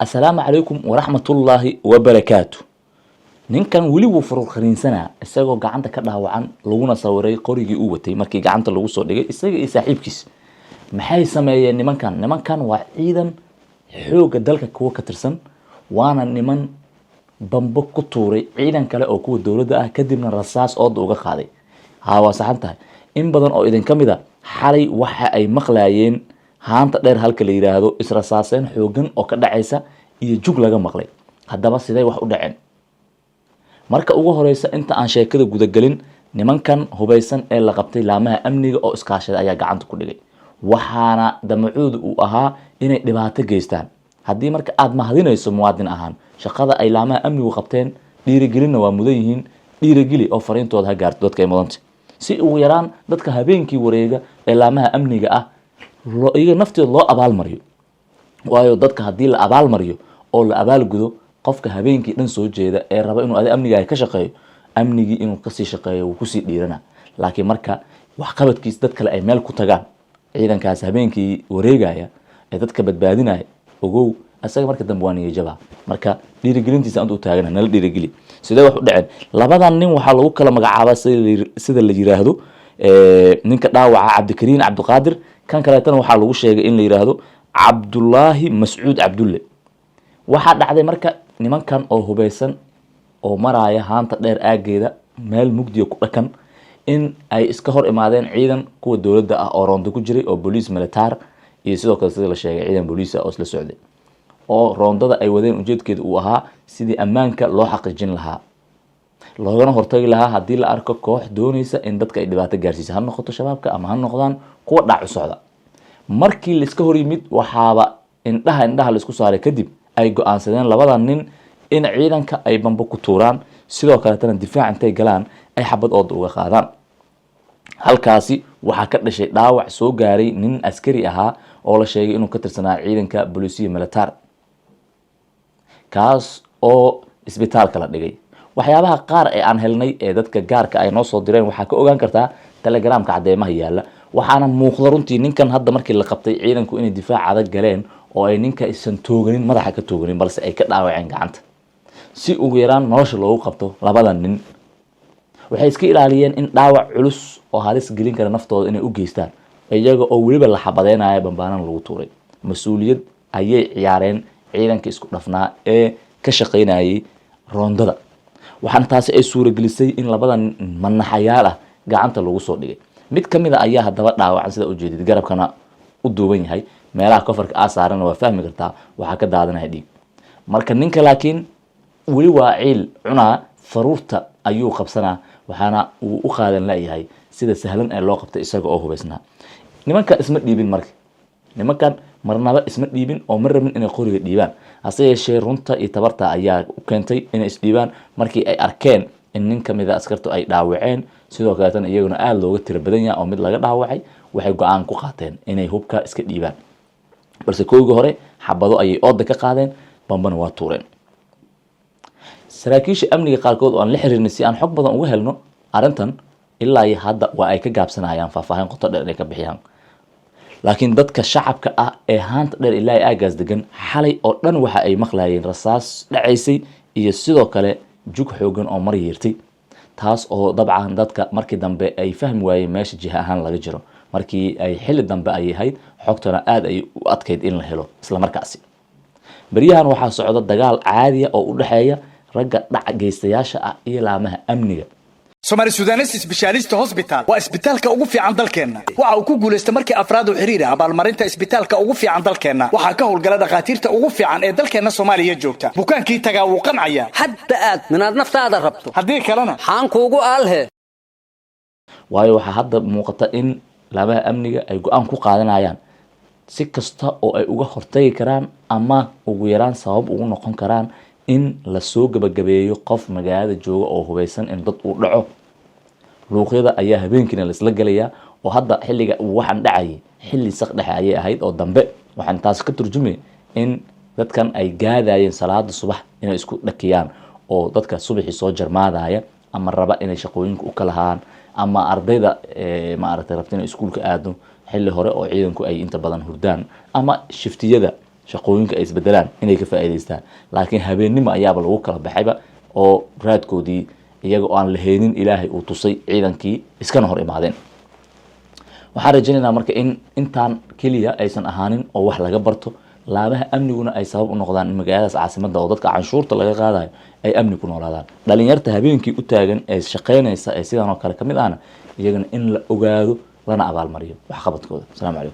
Assalaamu calaykum waraxmatullaahi wabarakaatu. Ninkan weli wuu furuqariinsanaa, isagoo gacanta ka dhaawacan, laguna sawiray qorigii uu watay markii gacanta lagu soo dhigay, isaga iyo saaxiibkiis. Maxay sameeyeen nimankan? Nimankan waa ciidan xoogga dalka kuwa ka tirsan, waana niman bambo ku tuuray ciidan kale oo kuwa dowladda ah, kadibna rasaas ooda uga qaaday. Haa, waa saxan tahay. In badan oo idin ka mid a xalay waxa ay maqlayeen Haanta Dheer halka la yidhaahdo israsaaseen xoogan oo ka dhacaysa iyo jug laga maqlay. Haddaba sidee wax u dhaceen? Marka ugu horeysa, inta aan sheekada gudagelin, nimankan hubaysan ee la qabtay, laamaha amniga oo iskaashaday ayaa gacanta ku dhigay, waxaana damacoodu uu ahaa inay dhibaato geystaan. Haddii marka aada mahadinayso muwaadin ahaan shaqada ay laamaha amnigu qabteen, dhiirigelinna waa mudan yihiin. Dhiirigeli oo fariintooda ha gaarto dadka ay mudanta, si ugu yaraan dadka habeenkii wareega ee laamaha amniga ah iyaga naftooda loo abaalmariyo. Waayo, dadka haddii la abaalmariyo oo la abaalgudo, qofka habeenkii dhan soo jeeda ee raba inuu adi amnigaaga ka shaqeeyo, amnigii inuu kasii shaqeeyo wuu kusii dhiirana. Laakiin marka waxqabadkiis dad kale ay meel ku tagaan, ciidankaas habeenkii wareegaya ee dadka badbaadinaya, ogow, isaga marka dambe waa niyajaba. Marka dhiirigelintiisa anta u taagana, nala dhiirigeli. Sidee wax u dhaceen? Labadan nin waxaa lagu kala magacaabaa, sida la yiraahdo, ninka dhaawaca Cabdikariin Cabdiqaadir, kan kaleetana waxaa lagu sheegay in la yiraahdo Cabdulaahi Mascuud Cabdulle. Waxaa dhacday marka nimankan oo hubeysan oo maraya Haanta Dheer aageeda, meel mugdiya ku dhakan, in ay iska hor imaadeen ciidan kuwa dowladda ah oo roondo ku jiray, oo boliis militaar iyo sidoo kale, sida la sheegay, ciidan booliis ah oo isla socday, oo roondada ay wadeen ujeedkeeda uu ahaa sidii ammaanka loo xaqiijin lahaa, loogana hortagi lahaa haddii la arko koox dooneysa in dadka ay dhibaato gaarsiisa, ha noqoto Shabaabka ama ha noqdaan kuwa dhac u socda. Markii laiska hor yimid, waxaaba indhaha indhaha laisku saaray kadib ay go-aansadeen labada nin in ciidanka ay bambo ku tuuraan, sidoo kaleetana difaac intay galaan ay xabad ooda uga qaadaan. Halkaasi waxaa ka dhashay dhaawac soo gaaray nin askari ahaa oo la sheegay inuu ka tirsanaa ciidanka bolisiya militar, kaas oo isbitaalka la dhigay. Waxyaabaha qaar ee aan helnay ee dadka gaarka ay noo soo direen waxaa ka ogaan kartaa Telegramka cadeymaha yaalla. Waxaana muuqda runtii ninkan hadda markii la qabtay ciidanku inay difaac adag galeen oo ay ninka isan tooganin, madaxa ka tooganin, balse ay ka dhaawaceen gacanta si ugu yaraan nolosha loogu qabto. Labada nin waxay iska ilaaliyeen in dhaawac culus oo halis gelin kara naftooda inay u geystaan, iyaga oo weliba la xabadeynaya, bambaanan lagu tuuray. Mas-uuliyad ayay ciyaareen ciidanka isku dhafnaa ee ka shaqaynayay roondada, waxaana taasi ay suuragelisay in labada manaxayaal ah gacanta lagu soo dhigay. Mid ka mid a ayaa haddaba dhaawacan, sida ujeedid, garabkana u duuban yahay, meelaha kofarka aa saarana waa fahmi kartaa, waxaa ka daadanaya dhiig. Marka ninka laakiin weli waa ciil cunaa, faruurta ayuu qabsanaa, waxaana uu u qaadan layahay sida sahlan ee loo qabtay isaga oo hubaysnaa. Nimanka isma dhiibin. Marka nimankan marnaba isma dhiibin oo ma rabin inay qoriga dhiibaan. Hase yeeshee, runta iyo tabarta ayaa u keentay inay isdhiibaan markii ay arkeen in nin kamida askartu ay dhaawaceen, sidoo kaleetana iyaguna aada looga tiro badan yahay oo mid laga dhaawacay. Waxay go-aan ku qaateen inay hubka iska dhiibaan, balse koogii hore xabado ayay ooda ka qaadeen, bambana waa tuureen. Saraakiisha amniga qaarkood oo aan la xiriirnay si aan xog badan uga helno arrintan, ilaa iyo hadda waa ay ka gaabsanayaan faahfaahin qoto dheer inay ka bixiyaan. Laakiin dadka shacabka ah ee Haanta Dheer ilaa aagaas degan xalay oo dhan waxa ay maqlayeen rasaas dhacaysay iyo sidoo kale jug xoogan oo mar yeertay, taas oo dabcan dadka markii dambe ay fahmi waayeen meesha jiha ahaan laga jiro. Markii ay xilli dambe ay ahayd, xogtana aada ay u adkayd in la helo isla markaasi. Beryahan waxaa socda dagaal caadiya oo u dhexeeya ragga dhac geystayaasha ah iyo laamaha amniga. Somali Sudanese Specialist Hospital waa isbitaalka ugu fiican dalkeenna. Waxa uu ku guulaystay markii afraad oo xiriir ah abaalmarinta isbitaalka ugu fiican dalkeenna. Waxaa ka howlgala dhakhaatiirta ugu fiican ee dalkeenna Soomaaliya joogta. Bukaankii tagaa wuu qancaya. Hadda aad minaad naftaada rabto. Haddii kalena xaan kuugu aalhe. Waayo, waxaa hadda muuqata in laamaha amniga ay go-aan ku qaadanayaan si kasta oo ay uga hortagi karaan ama ugu yaraan sabab ugu noqon karaan in lasoo gabagabeeyo qof magaalada jooga oo hubeysan in dad uu dhaco. Luuqyada ayaa habeenkiina laisla gelayaa, oo hadda xilliga uu waxaan dhacayay xilli saq dhexe ayay ahayd oo dambe. Waxaan taas ka turjumay in dadkan ay gaadayeen salaada subax inay isku dhakiyaan, oo dadka subaxii soo jarmaadaya ama raba inay shaqooyinka u kalahaan ama ardayda maaragtay rabta inay iskuulka aado xilli hore oo ciidanku ay inta badan hurdaan ama shiftiyada. Shaqooyinka ay isbedelaan inay ka faa'iidaystaan, laakiin habeennimo ayaaba lagu kala baxayba oo raadkoodii iyaga oo aan la heenin Ilaahay uu tusay ciidankii iskana hor imaadeen. Waxaan rajaynaynaa marka in intaan keliya aysan ahaanin oo wax laga barto, laabaha amniguna ay sabab u noqdaan in magaaladaas caasimadda oo dadka canshuurta laga qaadayo ay amni ku noolaadaan. Dhalinyarta habeenkii u taagan ee shaqaynaysa ee sidan oo kale ka mid ahna, iyagana in la ogaado lana abaalmariyo waxqabadkooda. Asalaamu calaykum.